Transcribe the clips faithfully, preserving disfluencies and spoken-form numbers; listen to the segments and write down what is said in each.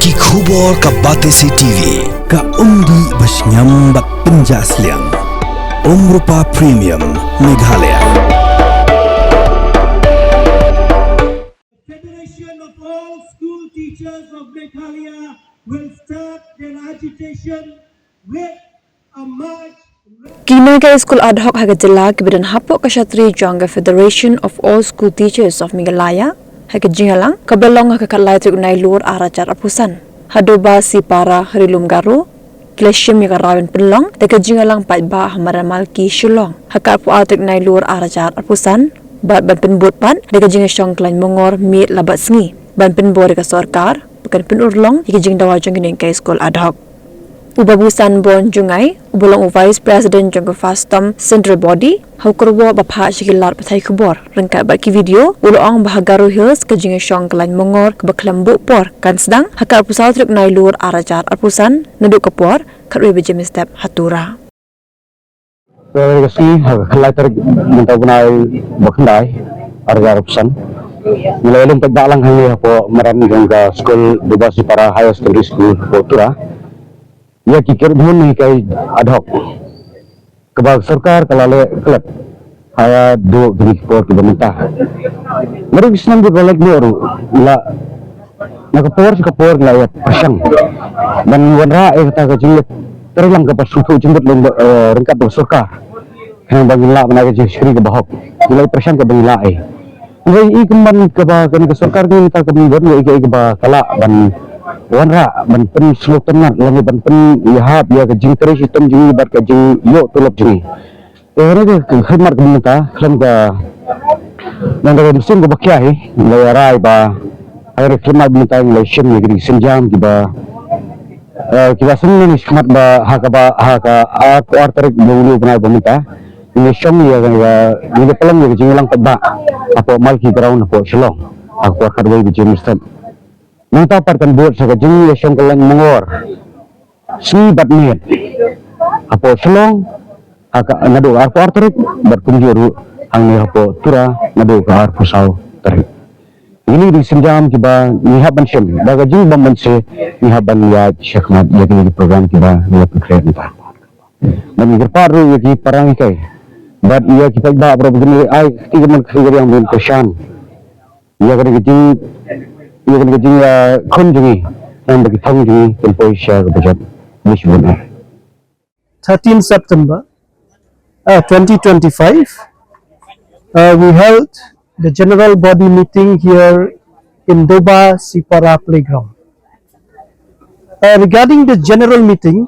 Ki khubor ka Batesi T V, ka umdih ba shngiam bad pynjah sliang. Umrupa Premium, Meghalaya. Federation of All School Teachers of Meghalaya will start their agitation with a march. Kine ki skul ad hoc ha ka jylla kiba don hapoh ka shatri jong ka Federation of All School Teachers of Meghalaya, ha ka jingïalang kaba la long ha ka khatlai tarik Nailur ar hajar arphew san, ha Doba Sipara, Rilum Garo, ki la shim ïa ka rai ban pynlong da ka jingïalang paidbah ha Madan Malki, Shillong, ha ka arphew ar tarik Nailur ar hajar arphew san, bad ban pynbud pat da ka jingïashong khlaiñ mongor miet la bad sngi ban pynbor ïa ka sorkar ba kan pynurlong ïa ka jingdawa jong kine ki skul ad hoc. U Babu Sanborn Jngai, uba long u Vice President jong ka FASTOM Central Body, ha u kyrwoh ba phah sha ki lad pathai khubor ryngkat bad ki video, u la ong ba ha Garo Hills ka jingïashong khlaiñ mongor kaba khlem buh por kan sdang ha ka arphew saw tarik Nailur ar hajar arphew san, naduh ka por khatwei baje mynstep ha Tura. Ka sngi ha ka khatlai tarik mynta u bnai ba khyndai ar hajar arphew san, ngi la ïalum paidbah lang hangne hapoh madan jong ka skul Doba Sipara Higher Secondary School hapoh Tura ïa ki kyrdan hikai ad hoc kaba ka sorkar ka la leh klet haduh kine ki por kiba mynta. Naduh ki snem kiba la leit noh ruh, la na ka por sha ka por ngi la ïa pyrshang ban wanrah ïa kata ka jingïatreilang kaba sngewthuh jingmut lem, eh, ryngkat bad ka sorkar. Khnang ba ngin lah ban ai ka jingshakri kaba hok, ngi la ïa pyrshang kaba ngin lah, eh. Hynrei i kumban kaba kane ka sorkar ka mynta ka bym don ïa i ka, i kaba ka lah ban wanrah, ban pynsngewtynnat lane ban pynïahap ïa ka jingtrei shitom jong ngi bad ka jingïoh tulop jong ngi. Te hynrei ka khidmat ka mynta khlem ka, nang ka mynsiem kaba khia hi, ngi la rai ba hynrei khidmat mynta ngi la shim ïa ki sienjam kiba, eh, kiba sngewsih khidmat ba ha kaba ha ka arphew ar tarik ba u bnai ba mynta ngi la shong ïa ka, ngi la pynlong ïa ka jingïalang paidbah hapoh Malki Ground hapoh Shillong ha ka por khatwei baje mynstep. Nangta pat kan bud sa ka jingïashong khlaiñ mongor sngi bad miet hapoh Shillong ha ka naduh ka arphew ar tarik bad kumjuh ruh hangne hapoh Tura naduh ka arphew saw tarik. Kine ki dei ki sienjam kiba ngi hap ban shim da ka jingbym mynsiem, ngi hap ban ïaid shakhmat ïa kine ki program kiba ngi la pynkhreh mynta. Bad ngi kyrpad ruh ïa ki para ngi kai bad ïa ki paidbah baroh ba kin ai kti ka mon kti ka riang ban kyrshan ïa kane ka jing, ïa kane ka jing, ah, khun jong ngi, namar ba ki thong jong ngi kin poi sha ka budget. Ngi shu bun eh. thirteenth September, uh, twenty twenty-five, uh, we held the general body meeting here in Doba Sipara Playground. Uh, regarding the general meeting,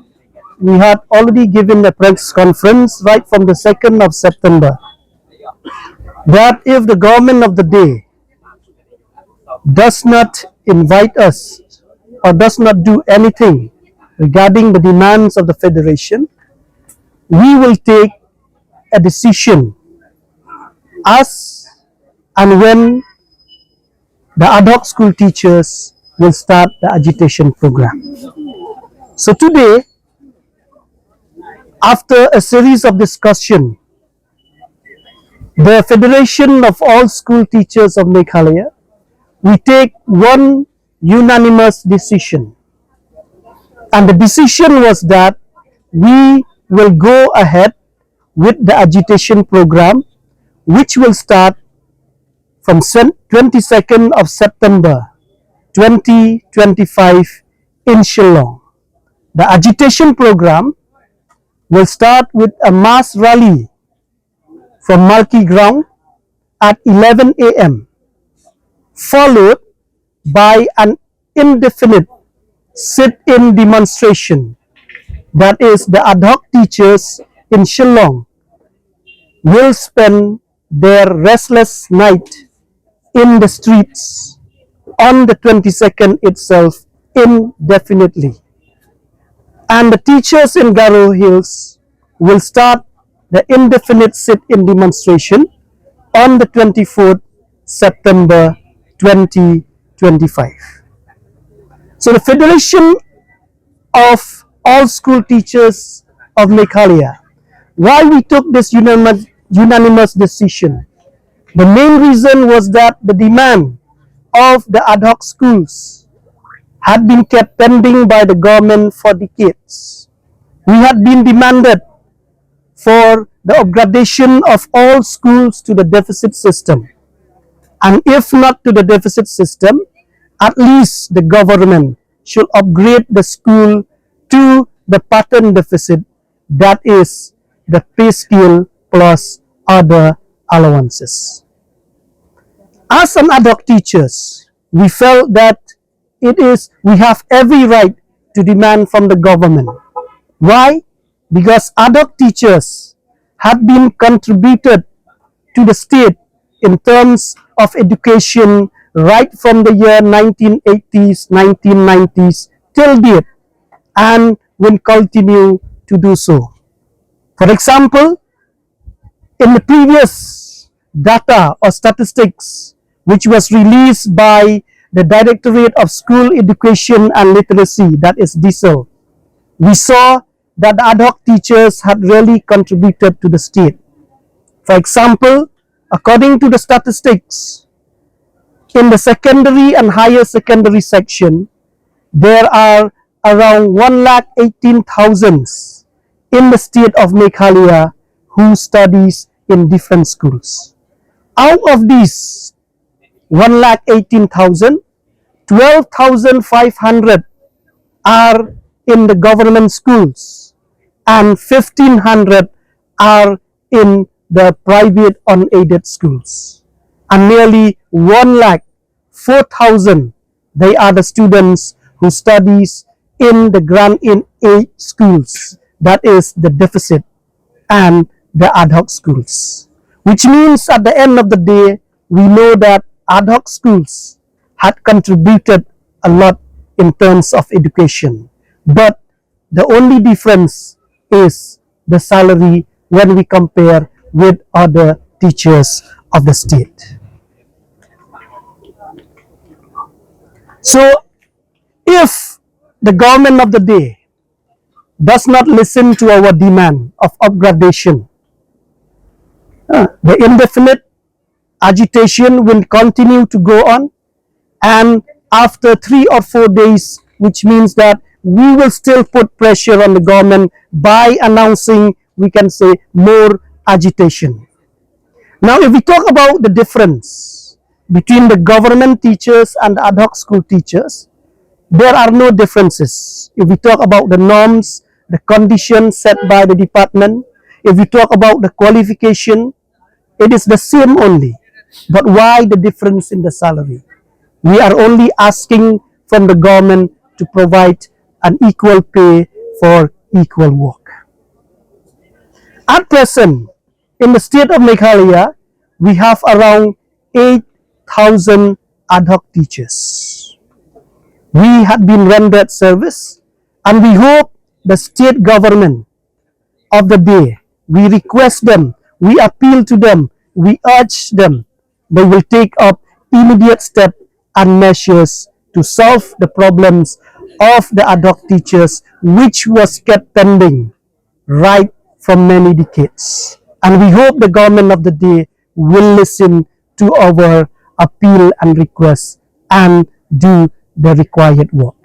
we had already given a press conference right from the second of September that if the government of the day does not invite us or does not do anything regarding the demands of the federation, we will take a decision as and when the ad hoc school teachers will start the agitation program. So today, after a series of discussion, the Federation of All School Teachers of Meghalaya, we take one unanimous decision. And the decision was that we will go ahead with the agitation program, which will start from sen-, twenty-second of September twenty twenty-five in Shillong. The agitation program will start with a mass rally from Malki Ground at eleven A M, followed by an indefinite sit-in demonstration. That is, the ad hoc teachers in Shillong will spend their restless night in the streets on the twenty-second itself indefinitely. And the teachers in Garo Hills will start the indefinite sit-in demonstration on the twenty-fourth September twenty twenty-five. So the Federation of All School Teachers of Meghalaya, why we took this unanimous, unanimous decision? The main reason was that the demand of the ad hoc schools had been kept pending by the government for decades. We had been demanded for the upgradation of all schools to the deficit system. And if not to the deficit system, at least the government should upgrade the school to the pattern deficit, that is, the pay scale plus other allowances. As an ad hoc teachers, we felt that it is we have every right to demand from the government. Why? Because ad hoc teachers had been contributed to the state in terms of education right from the year nineteen eighties, nineteen nineties till date, and will continue to do so. For example, in the previous data or statistics which was released by the Directorate of School Education and Literacy, that is DESEL, we saw that the ad hoc teachers had really contributed to the state. For example, according to the statistics, in the secondary and higher secondary section, there are around one lakh eighteen thousand in the state of Meghalaya who studies in different schools. Out of these one lakh eighteen thousand, twelve thousand five hundred are in the government schools and fifteen hundred are in the private unaided schools. And nearly one lakh four thousand, they are the students who studies in the grant in aid schools, that is the deficit, and the ad hoc schools. Which means at the end of the day, we know that ad hoc schools had contributed a lot in terms of education. But the only difference is the salary when we compare with other teachers of the state. So, if the government of the day does not listen to our demand of upgradation, uh, the indefinite agitation will continue to go on, and after three or four days, which means that we will still put pressure on the government by announcing, we can say, more agitation. Now, if we talk about the difference between the government teachers and the ad hoc school teachers, there are no differences. If we talk about the norms, the conditions set by the department, if we talk about the qualification, it is the same only. But why the difference in the salary? We are only asking from the government to provide an equal pay for equal work. At present, in the state of Meghalaya, we have around eight thousand ad hoc teachers. We had been rendered service, and we hope the state government of the day, we request them, we appeal to them, we urge them, they will take up immediate step and measures to solve the problems of the ad hoc teachers, which was kept pending right from many decades. And we hope the government of the day will listen to our appeal and request and do the required work.